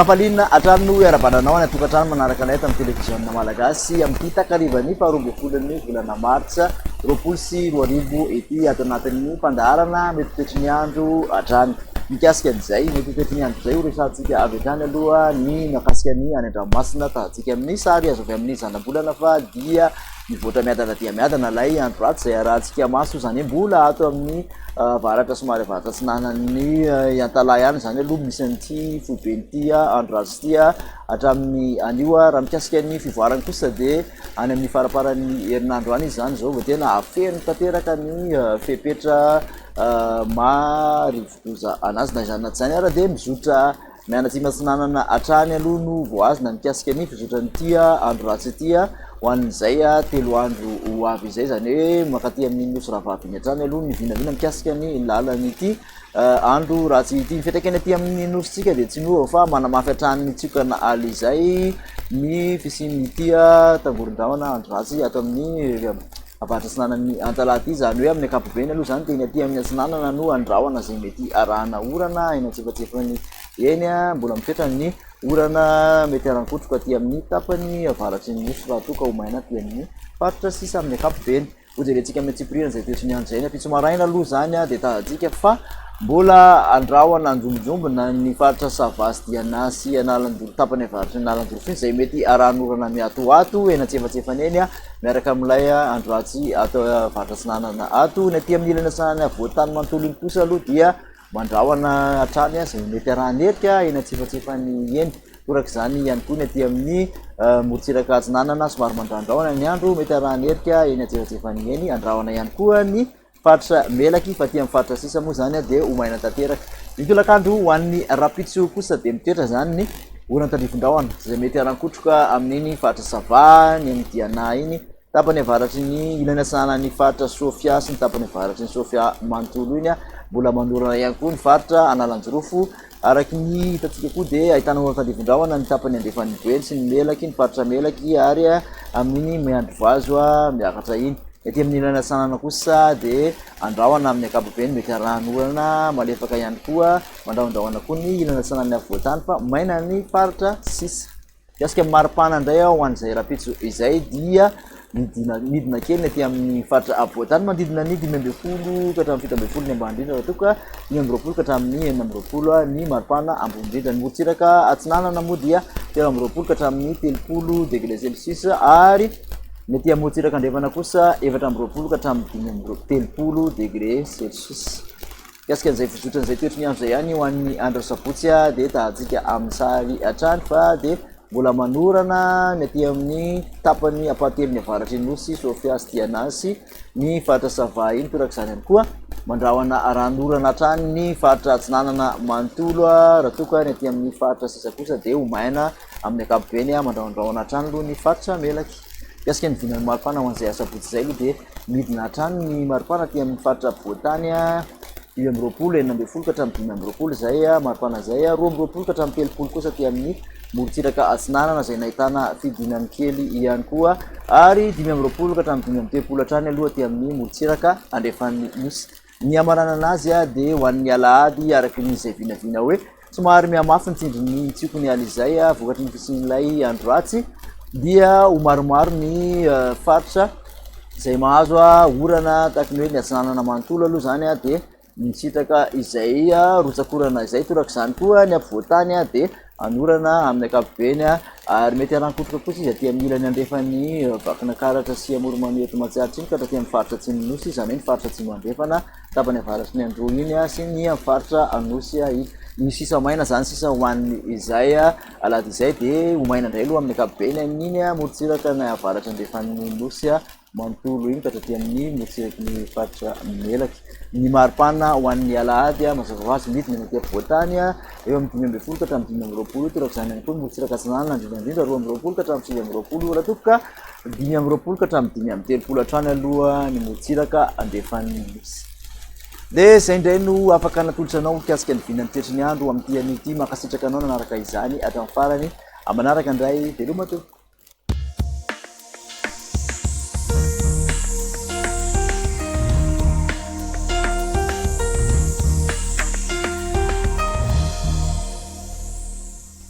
Ankampaliana hatrany no iarahabana anao any an-tokantrano manaraka anay ato amin'ny televiziona malagasy amin'ity takarivan'ny faharoa ambin'ny folon'ny volana martsa 2020 ity ato anatin'ny fandaharana mety toetry ny andro hatrany. Mikasika an'izay mety ho toetry ny andro izay ho resahantsika avy hatrany aloha ny mahakasika ny any an-dranomasina tahantsika amin'ny sary azo avy amin'ny zanabolana fa dia mivoatra miadana dia miadana ilay andro ratsy izay arahantsika maso izany hoe mbola ato amin'ny avaratra somary avaratra atsinanan'ny Antalaha ihany izany aloha misy an'ity foiben'ity andro ratsy ity hatramin'ny anio. Raha mikasika ny fivoarany kosa dia any amin'ny faramparan'ny herinandro any izy izany izao vao tena hafeno tanteraka ny fepetra maha rivodoza anazy. Na izany na tsy izany ary dia mizotra Mianatsimo atsinanana hatrany aloha no voahazona mikasika ny fizotran'ity andro ratsy ity ho an'izay 3 andro ho avy izay, izany hoe mankaty amin'ny Nosy Rahavavy iny hatrany aloha ny vinavina mikasika ny lalan'ity andro ratsy ity. Ny fiantraikany aty amin'ny Nosintsika dia tsy miova fa manamafy hatrany ny tsiokana ala izay ny fisian'ity tangoron-drahona andro ratsy ato amin'ny avaratra atsinanan'ny Antalaha ity, izany hoe amin'ny ankapobeny aloha izany dia ny aty amin'ny atsinanana no andrahona izay mety arahana orana eny antsefatsefany eny, mbola mitoetra ny orana mety haran-kotroka aty amin'ny tapany avaratry ny nosy raha toa ka ho maina aty amin'ny faritra sisa amin'ny ankapobeny. Hojerentsika amin'ny antsipiriany izay toetry ny andro izay. Ny ampitso maraina aloha izany dia tazantsika fa mbola andrahona anjombonjombona ny faritra Sava sy Diana sy Analanjoro, tapany avaratry ny Analanjirofo iny izay mety arahan'orana miatoato eny antsefatsefany eny. Miaraka amin'ilay andro ratsy ato avaratra atsinanana ato. Ny aty amin'ny ilany atsinanana afovoan-tany manontolo iny kosa aloha dia mandrahona hatrany izay mety arahan'erika eny antsefatsefany eny. Toraka izany ihany koa ny aty amin'ny morontsiraka atsinanana somary mandrandrahona ny andro, mety arahan'erika eny antsefatsefany eny. Andrahona ihany koa ny Faritra Melaky fa aty amin'ny faritra sisa moa izany dia ho maina tanteraka. Ny tolakandro ho an'ny rahampitso kosa dia mitoetra izany ny orana tandrifin-drahona izay mety harankotroka amin'iny faritra Sava, ny any Diana iny, tapany avaratry ny ilany atsinanan'ny faritra Sofia sy ny tapany avaratry ny Sofia manontolo iny. Mbola manorana ihany koa ny faritra Analanjirofo. Araka ny hitantsika koa dia ahitana orana tandrifin-drahona ny tapany andrefan'ny Boeny sy ny Melaky, ny faritra Melaky ary amin'iny Miandrivazo miakatra iny. Ny aty amin'ny ilany atsinanana kosa dia andrahona amin'ny ankapobeny, mety arahan'orana malefaka ihany koa, mandrahondrahona koa ny ilany atsinanan'ny afovoan-tany fa maina ny faritra sisa. Mikasika ny maripana indray aho ho an'izay rahampitso izay dia midina midina kely ny aty amin'ny faritra afovoan-tany manodidina ny 15 ka hatramin'ny 17 ny ambany indrindra raha toa ka 25 ka hatramin'ny 26 ny maripana ambony indrindra. Ny morontsiraka atsinanana moa dia 23 ka hatramin'ny 30 degré celsius ary Ny aty amorontsiraka andrefana kosa 24 ka hatramin'ny 35 degré celsius. Mikasika an'izay fizotran'izay toetry ny andro izay ihany ho an'ny andro sabotsy dia tahantsika amin'ny sary hatrany fa dia mbola manorana ny aty amin'ny tapany ampahatelony avaratry ny nosy Sofia sy Diana sy ny faritra Sava iny. Torak'izany ihany koa mandrahona ranonorana hatrany ny faritra atsinanana manontolo raha toa ka ny aty amin'ny faritra sisa kosa dia ho maina Amin'ny ankapobeny, mandrahondrahona hatrany aloha ny faritra Melaky. Mikasika ny vinan'ny maripana ho an'izay asabotsy izay aloha dia midina hatrany ny maripana aty amin'ny faritra afovoan-tany, 25, 16 ka hatramin'ny 25 izay maripana izay, 22 ka hatramin'ny 30 kosa aty amin'ny morontsiraka atsinanana izay nahitana fidinany kely ihany koa, ary 25 ka hatramin'ny 35 hatrany aloha aty amin'ny morontsiraka andrefan'ny nosy. Ny hamaranana azy dia ho an'ny alahady araka ny izay vinavina hoe somary mihamafy ny tsindrin'ny tsioky ny alizay vokatry ny fisian'ilay andro ratsy dia ho maromaro ny faritra izay mahazo orana tahaka ny hoe ny atsinanana manontolo aloha izany dia misitraka izay rotsak'orana izay. Torak'izany koa ny afovoan-tany dia Anorana amin'ny ankapobeny ary mety haran-kotroka kosa izy aty amin'ny ilany andrefan'ny Vakinankaratra sy Amoron'i eto Matsiatra iny ka hatraty amin'ny faritra atsimon'ny Nosy, izany hoe ny faritra atsimo andrefana, tapany avaratry ny Androy iny sy ny amin'ny faritra Anosy iny. Ny sisa maina izany sisa ho an'ny izay alahady izay dia ho maina indray aloha amin'ny ankapobeny amin'iny morontsiraka na avaratra andrefan'ny Nosy. manontolo iny ka hatraty amin'ny morontsiraky ny faritra Melaky. Ny maripana ho an'ny alahady mazava ho azy midina ny aty afovoan-tany eo amin'ny 15 ka hatramin'ny 25 eo, torak'izany ihany koa ny morontsiraka atsinanana indrindra indrindra 22 ka hatramin'ny 29 raha toa ka 25 ka hatramin'ny 35 hatrany aloha ny morontsiraka andrefan'ny nosy. Dia izay indray no afaka natolotra anao mikasika ny vinan'ny toetry ny andro amin'ity anio ity. Mankasitraka anao nanaraka izany hatramin'ny farany. Amin'ny manaraka indray, veloma tompoko.